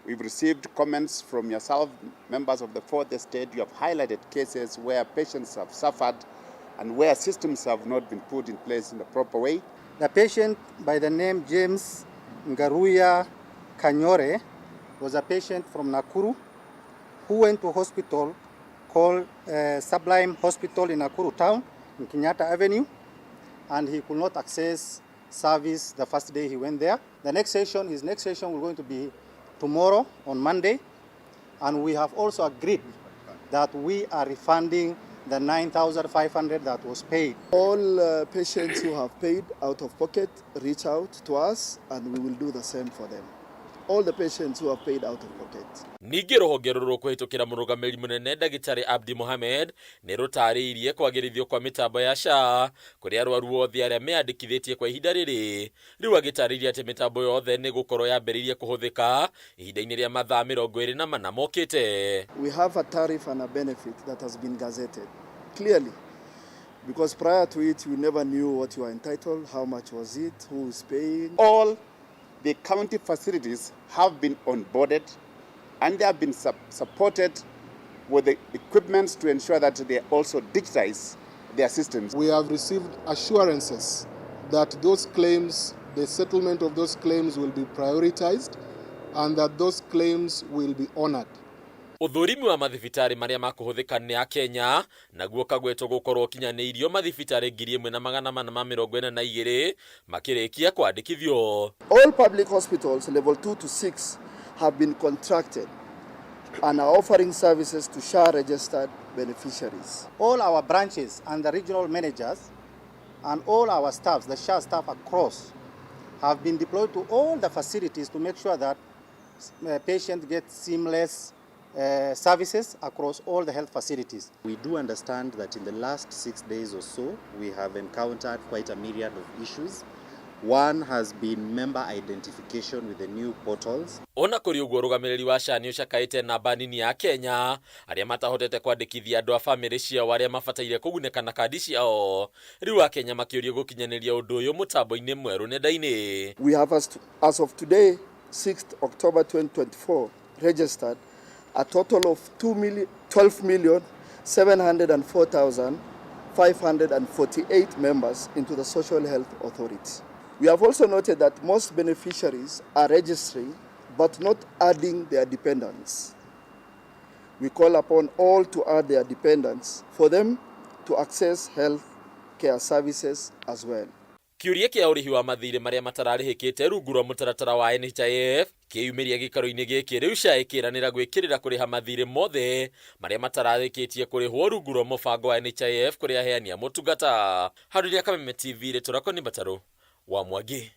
We've received comments from yourself, members of the fourth estate. You have highlighted cases where patients have suffered and where systems have not been put in place in the proper way. The patient by the name James Ngaruya Kanyore was a patient from Nakuru who went to hospital called Sublime Hospital in Nakuru town in Kenyatta Avenue, and he could not access service the first day he went there. The next session, his next session will going to be tomorrow on Monday, and we have also agreed that we are refunding the 9,500 that was paid. All patients who have paid out of pocket, reach out to us and we will do the same for them. All the patients who have paid out of pocket. Ningĩ rũhonge rũrũ kũhĩtũkĩra mũrũgamĩrĩri mũnene ndagĩtarĩ Abdi Mohamed nĩ rũtarĩirie kwagĩrithio kwa mĩtambo ya SHA kũrĩ arwaru othe arĩa meyandĩkithĩtie kwa ihinda rĩrĩ. Rĩu agĩtarĩria atĩ mĩtambo yothe nĩ gũkorwo yambĩrĩirie kũhũthĩka ihinda-inĩ rĩa mathaa 24 mokĩte. We have a tariff and a benefit that has been gazetted clearly, because prior to it you never knew what you are entitled, how much was it, who is paying. All The county facilities have been onboarded and they have been supported with the equipment to ensure that they also digitize their systems. We have received assurances that those claims, the settlement of those claims will be prioritized and that those claims will be honored. Ũthũrimi wa mathibitarĩ marĩa makũhũthĩka nĩ akenya naguo kagwetwo gũkorwo ũkinyanĩirio mathibitarĩ 1442 makĩrĩkia kwandĩkithio. All public hospitals level 2 to 6 have been contracted and are offering services to SHA registered beneficiaries. All our branches and the regional managers and all our staffs, the SHA staff across, have been deployed to all the facilities to make sure that patients get seamless services across all the health facilities. We do understand that in the last 6 days or so, we have encountered quite a myriad of issues. One has been member identification with the new portals. Ona kũrĩ ũguo ũrũgamĩrĩri wa SHA nĩ ũcakaĩte namba nini ya Kenya arĩa matahotete kwandĩkithia andũ a bamĩrĩ ciao arĩa mabataire kũgunĩka na kandi ciao. Rĩu akenya makĩũrio gũkinyanĩria ũndũ ũyũ mũtambo-inĩ mwerũ nenda-inĩ. We have as of today, 6th October 2024, registered a total of 12,704,548 members into the Social Health Authority. We have also noted that most beneficiaries are registering but not adding their dependents. We call upon all to add their dependents for them to access health care services as well. Kĩũria kĩa ũrĩhi wa mathirĩ marĩa matararĩhĩkĩte rungu rwa mũtaratara wa NHIF kĩyumĩria gĩikaro-inĩ gĩkĩ rĩu SHA ĩkĩranĩra gwĩkĩrĩra kũrĩha mathirĩ mothe marĩa matararĩkĩtie kũrĩhwo rungu rwa mũbango wa NHIF kũrĩ aheani a motungata. Handũ-inĩ Kameme TV rĩtwa rĩakwa nĩ Mbatarũ wa Mwangi.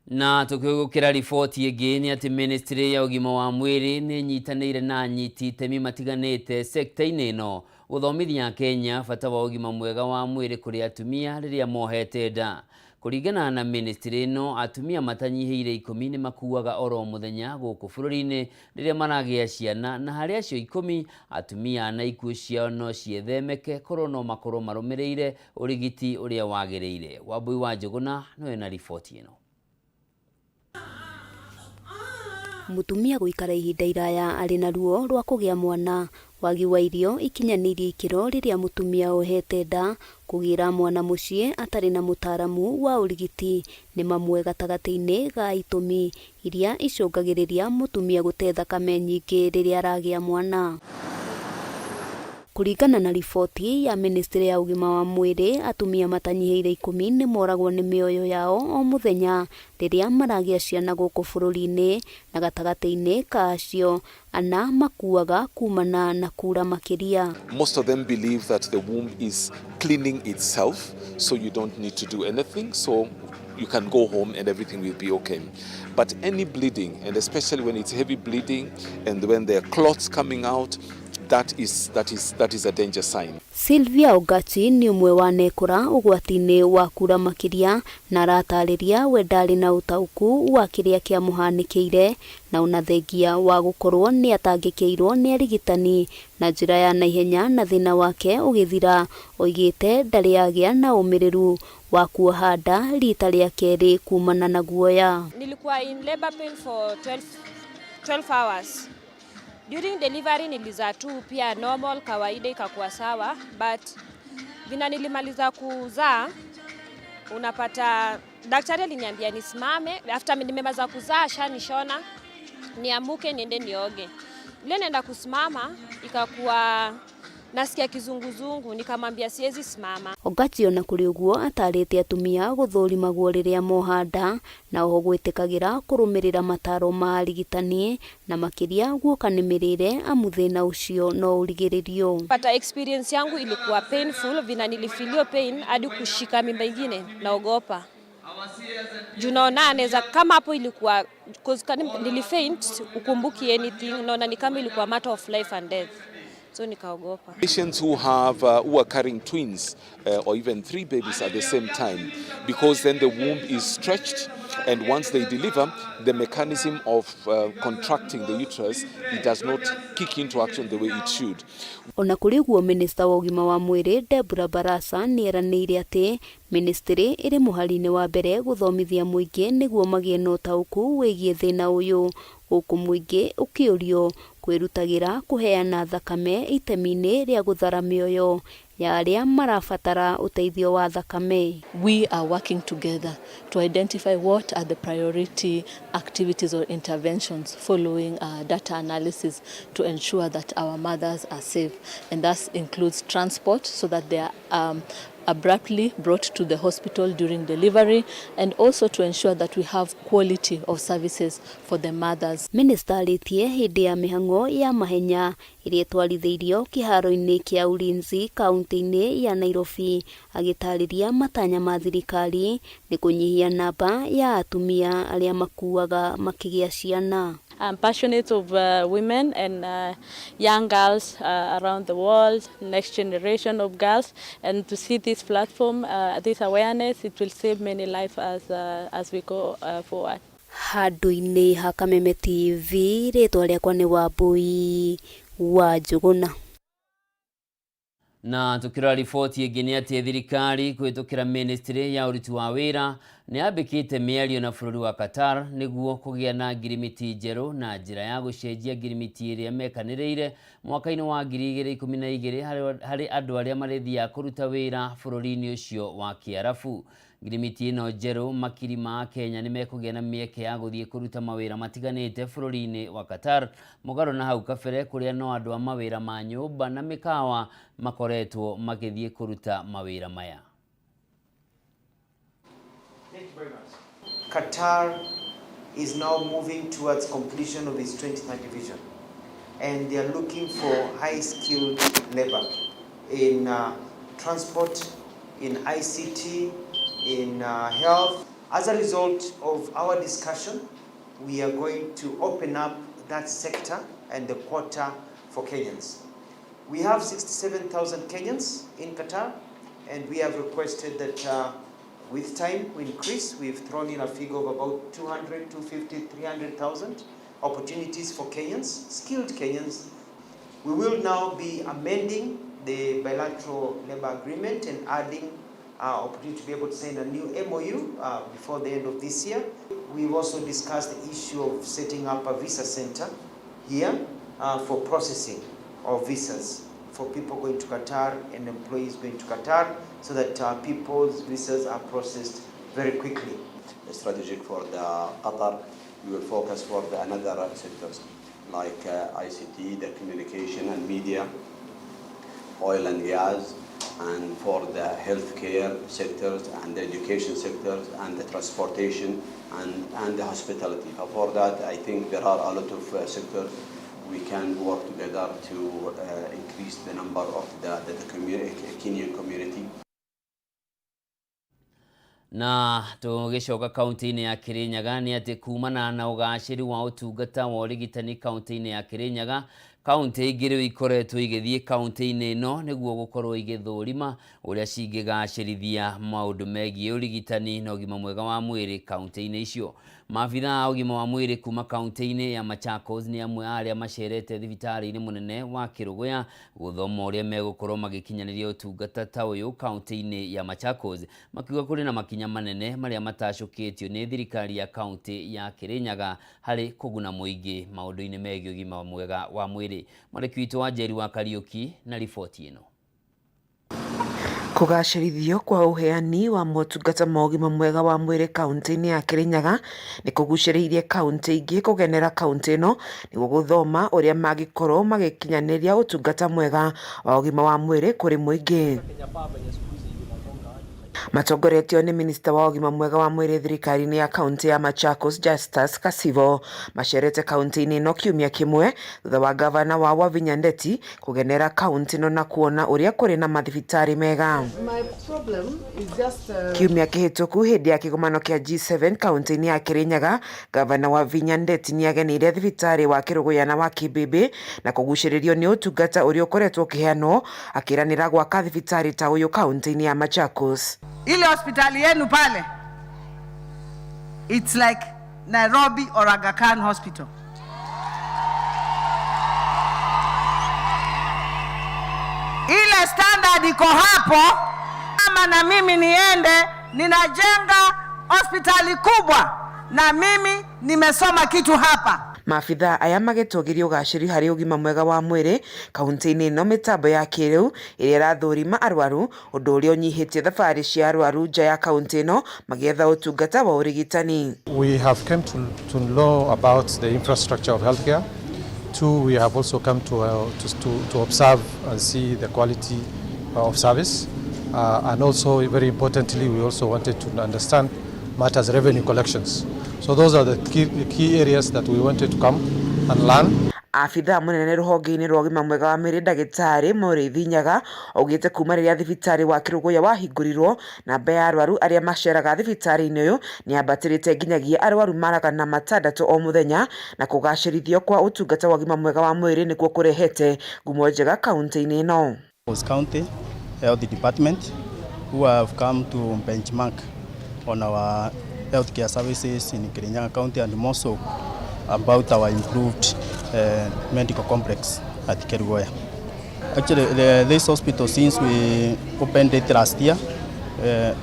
Na tukigukira riboti ĩngĩ nĩ atĩ ministry ya ũgima wa mwĩrĩ nĩ ĩnyitanĩire na anyiti itemi matiganĩte sekta-inĩ ĩno gũthomithia Kenya bata wa ũgima mwega wa mwĩrĩ kũrĩ atumia rĩrĩa mohete nda. Kũringana na ministry ĩno, atumia matanyihĩire 10 nĩ makuaga oro mũthenya gũkũ bũrũri-inĩ rĩrĩa maragĩa ciana, na harĩ acio 10 atumia na ikuũ ciao no ciĩthemeke korwo no makorwo marũmĩrĩire ũrigiti ũrĩa wagĩrĩire. Wambui wa Njũgũna nĩwe na riboti ĩno. Mũtumia gũikara ihinda iraya arĩ na ruo rwa kũgĩa mwana, wagi wa irio ikinyanĩirie ikĩro rĩrĩa mũtumia ohete nda, kũgĩra mwana mũciĩ atarĩ na mũtaaramu wa ũrigiti nĩ mamwe gatagatĩ-inĩ ga itũmi iria icũngagĩrĩria mũtumia gũte thakame nyingĩ rĩrĩa aragĩa mwana. Kũringana na riboti ya ministry ya ũgima wa mwĩrĩ, atumia matanyihĩire 10 nĩ moragwo nĩ mĩoyo yao o mũthenya rĩrĩa maragĩa ciana gũkũ bũrũri-inĩ, na gatagatĩ-inĩ ka acio 4 makuaga kumana na kura makĩria. Most of them believe that the womb is cleaning itself, so you don't need to do anything, so you can go home and everything will be okay. But any bleeding, and especially when it's heavy bleeding and when there are clots coming out, that is a danger sign. Sylvia Ogachi nĩ ũmwe wa nekũra ũgwati-inĩ wa kura makĩria na aratarĩria we ndarĩ na ũtaũku wa kĩrĩa kĩamũhanĩkĩire na ona thengia wa gũkorwo nĩ atangĩkĩirwo nĩ arigitani na njĩra ya naihenya na thĩna wake ũgĩthira. Oigĩte ndarĩ agĩa na ũmĩrĩru wa kuoha nda rita rĩa kerĩ kumana na guoya. Nilikuwa in labor pain for 12 hours. During delivery nilizaa tu pia normal kawaida ikakuwa sawa, but vina nilimaliza kuzaa unapata daktari aliniambia nisimame after nimemaliza kuzaa ashanishona niamuke niende nioge. Ile naenda kusimama ikakuwa nasikia kizunguzungu, nikamwambia siwezi simama. Ogachi ona kũrĩ ũguo atarĩte atumia gũthũrimagwo rĩrĩa moha nda na oho gwĩtĩkagĩra kũrũmĩrĩra mataro ma arigitani na makĩria guoka nĩ mĩrĩre amu thĩna ũcio no ũrigĩrĩrio. Pata experience yangu ilikuwa painful, vina nilifilio pain hadi kushika mimba ingine naogopa. Juu naona anaweza kama hapo ilikuwa cause nilifaint ukumbuki anything, naona ni kama ilikuwa matter of life and death. So nikaogopa. Patients who have who are carrying twins or even 3 babies at the same time, because then the womb is stretched And once they deliver, the mechanism of contracting the uterus, it does not kick into action the way it should. Ona kũrĩ ũguo, minista wa ũgima wa mwĩrĩ Deborah Barasa nĩ eranĩire atĩ ministry ĩrĩ mũhari-inĩ wa mbere gũthomithia mũingĩ nĩguo magĩe na ũtaũku wĩgiĩ thĩna ũyũ, gũkũ mũingĩ ũkĩũrio kwĩrutagĩra kũheana thakame itemi-inĩ rĩa gũthara mĩoyo ya arĩa marabatara ũteithio wa thakame. We are working together to identify what are the priority activities or interventions following data analysis to ensure that our mothers are safe. And that includes transport so that they are abruptly brought to the hospital during delivery, and also to ensure that we have quality of services for the mothers. Minista arĩtie hĩndĩ ya mĩhang'o ya mahenya ĩrĩa ĩtwarithĩirio kĩharo-inĩ kĩa Ulinzi kaunti-inĩ ya Nairobi, agĩtarĩria matanya ma thirikari nĩ kũnyihia namba ya atumia arĩa makuaga makĩgĩa ciana. I'm passionate of women and young girls around the world, next generation of girls, and to see this platform, this awareness, it will save many lives as we go forward. Handũ-inĩ ha Kameme TV, rĩtwa rĩakwa nĩ Wambui wa Njũgũna. Na tukirora riboti ĩngĩ nĩ atĩ thirikari kũhĩtũkĩra ministry ya ũruti wa wĩra nĩ yambĩkĩte mĩario na bũrũri wa Qatar nĩguo kũgĩa na ngirimiti njerũ na njĩra ya gũcenjia ngirimiti ĩrĩa mekanĩrĩire mwaka-inĩ wa 2012 harĩ andũ arĩa marĩthiaga kũruta wĩra bũrũri-inĩ ũcio wa Kĩarabu. Ngirimiti ĩno njerũ, makiri ma Kenya nĩ mekũgĩa na mĩeke ya gũthiĩ kũruta mawĩra matiganĩte bũrũri-inĩ wa Qatar, mũgarũ na hau kabere kũrĩa no andũ a mawĩra ma nyũmba na mĩkawa makoretwo magĩthiĩ kũruta mawĩra maya. Qatar is now moving towards completion of its 2030 vision, and they are looking for high-skilled labor in transport, in ICT, in health. As a result of our discussion, we are going to open up that sector and the quota for Kenyans. We have 67,000 Kenyans in Qatar, and we have requested that with time we increase. We've thrown in a figure of about 200, 250, 300,000 opportunities for Kenyans, skilled Kenyans. We will now be amending the bilateral labor agreement and adding opportunity to be able to sign a new MOU before the end of this year. We've also discussed the issue of setting up a visa center here for processing of visas for people going to Qatar and employees going to Qatar, so that people's visas are processed very quickly. Strategic for the Qatar, we will focus for the another sectors like ICT, the communication and media, oil and gas, and for the healthcare sectors and the education sectors and the transportation and the hospitality. For that, I think there are a lot of sectors we can work together to increase the number of the Kenyan community. Na tũgĩcoka kaunti-inĩ ya Kirinyaga nĩ atĩ kumana na ũgacĩru wa ũtungata wa ũrigitani kaunti-inĩ ya Kirinyaga, kaunti ingĩ rĩu ikoretwo igĩthiĩ kaunti-inĩ ĩno nĩguo gũkorwo igĩthũrima ũrĩa cingĩgacĩrithia maũndũ megiĩ ũrigitani na ũgima mwega wa mwĩrĩ kaunti-inĩ icio. Maabithaa a ũgima wa mwĩrĩ kuma kaunti-inĩ ya Machakos nĩ amwe a arĩa macerete thibitarĩ-inĩ mũnene wa Kĩrũgũya gũthoma ũrĩa megũkorwo magĩkinyanĩria ũtungata ta ũyũ kaunti-inĩ ya Machakos, makiuga kũrĩ na makinya manene marĩa matacũkĩtio nĩ thirikari ya kaunti ya Kirinyaga harĩ kũguna mũingĩ maũndũ-inĩ megiĩ ũgima mwega wa mwĩrĩ. Mwandĩki witũ wa Njeri wa Kariũki na riboti ĩno. Kũgacĩrithio kwa ũheani wa motungata ma ũgima mwega wa mwĩrĩ kaunti-inĩ ya Kirinyaga nĩ kũgucĩrĩirie kaunti ingĩ kũgenera kaunti ĩno nĩguo gũthoma ũrĩa mangĩkorwo magĩkinyanĩria ũtungata mwega wa ũgima wa mwĩrĩ kũrĩ mũingĩ. Matongoretio nĩ minista wa ũgima mwega wa mwĩrĩ thirikari-inĩ ya kaunti ya Machakos Justus Kasivo, macerete kaunti-inĩ ĩno kiumia kĩmwe thutha wa gavana wa Wavinya Ndeti kũgenera kaunti ĩno na kuona ũrĩa kũrĩ na mathibitarĩ mega. Kiumia kĩhĩtũku hĩndĩ ya kĩgomano kĩa G7 kaunti-inĩ ya Kirinyaga, gavana Wavinya Ndeti nĩageneire thibitarĩ wa Kĩrũgũya na wa Kĩmbĩmbĩ na kũgucĩrĩrio nĩ ũtungata ũrĩa ũkoretwo ũkĩheanwo, akĩranĩra gwaka thibitarĩ ta ũyũ kaunti-inĩ ya Machakos. Ile hospitali yenu pale It's like Nairobi or Aga Khan Hospital. Ile standard iko hapo, ama na mimi niende ninajenga hospitali kubwa, na mimi nimesoma kitu hapa. Maabithaa aya magĩtũgĩria ũgacĩru harĩ ũgima mwega wa mwĩrĩ kaunti-inĩ ĩno mĩtambo ya kĩrĩu ĩrĩa ĩrathũrima arwaru ũndũ ũrĩa ũnyihĩtie thabarĩ cia arwaru nja ya kaunti ĩno magĩetha ũtungata wa ũrigitani. We have come to know about the infrastructure of healthcare. Two, we have also come to observe and see the quality of service. And also, very importantly, we also wanted to understand matters revenue collections. So those are the key areas that we wanted to come and learn. Abithaa mũnene rũhonge-inĩ rwa ũgima mwega wa mwĩrĩ ndagĩtarĩ Mũrĩithi Nyaga augĩte kuma rĩrĩa thibitarĩ wa Kĩrũgũya wahingũrirwo namba ya arwaru arĩa maceraga thibitarĩ-inĩ ũyũ nĩyambatĩrĩte nginyagia arwaru 600 o mũthenya na kũgacĩrithio kwa ũtungata wa ũgima mwega wa mwĩrĩ nĩkuo kũrehete ngumo njega kaunti-inĩ ĩno. County Health Department who have come to benchmark on our healthcare services in Kirinyaga County and more so about our improved medical complex at Kerugoya. Actually, this hospital, since we opened it last year,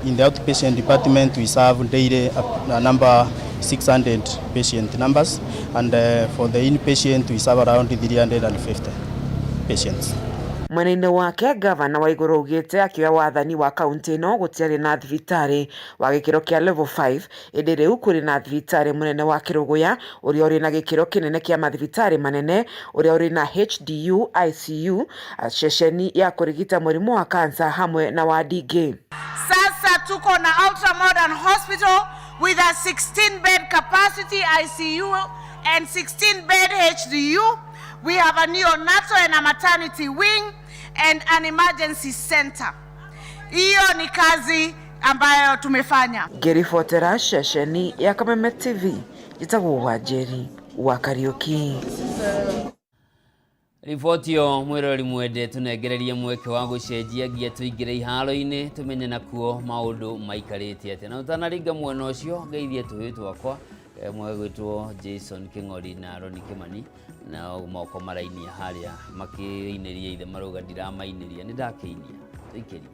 in the outpatient department we serve daily a number 600 patient numbers, and for the inpatient we serve around 350 patients. Mwena-inĩ wake gavana Waiguru augĩte akĩoya wathani wa kaunti ĩno gũtiarĩ na thibitarĩ wa gĩkĩro kĩa level 5 ĩndĩ rĩu kũrĩ na thibitarĩ mũnene wa Kĩrũgũya ũrĩa ũrĩ na gĩkĩro kĩnene kĩa mathibitarĩ manene ũrĩa ũrĩ na HDU, ICU, ceceni ya kũrigita mũrimũ wa kansa hamwe na wadi ingĩ. Sasa tuko na ultra modern hospital with a 16 bed capacity ICU and 16 bed HDU. We have a neonatal and a maternity wing and an emergency center. Hiyo ni kazi ambayo tumefanya. Ngĩribotera ceceni ya Kameme TV njĩtagwo Wanjeri wa Kariuki. Riboti ĩyo mwĩroreri mwende tũnengererie mweke wa gũcenjia nginya tũingĩre iharo-inĩ tũmenye nakuo maũndũ maikarĩte atĩa. Na ũtanaringa mwena ũcio ngeithie tũhĩĩ twakwa mwe gwĩtwo Jason Kĩng'ori na Ronny Kĩmani na moko marainia harĩa makĩinĩria ithe marauga ndiramainĩria nĩ ndakĩinia tũikĩrie.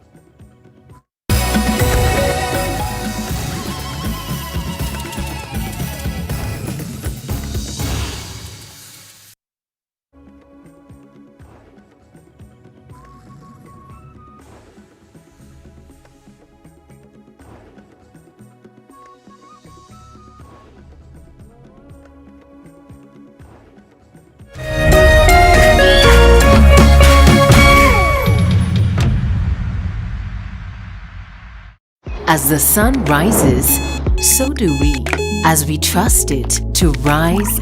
As the sun rises, so do we, as we trust it to rise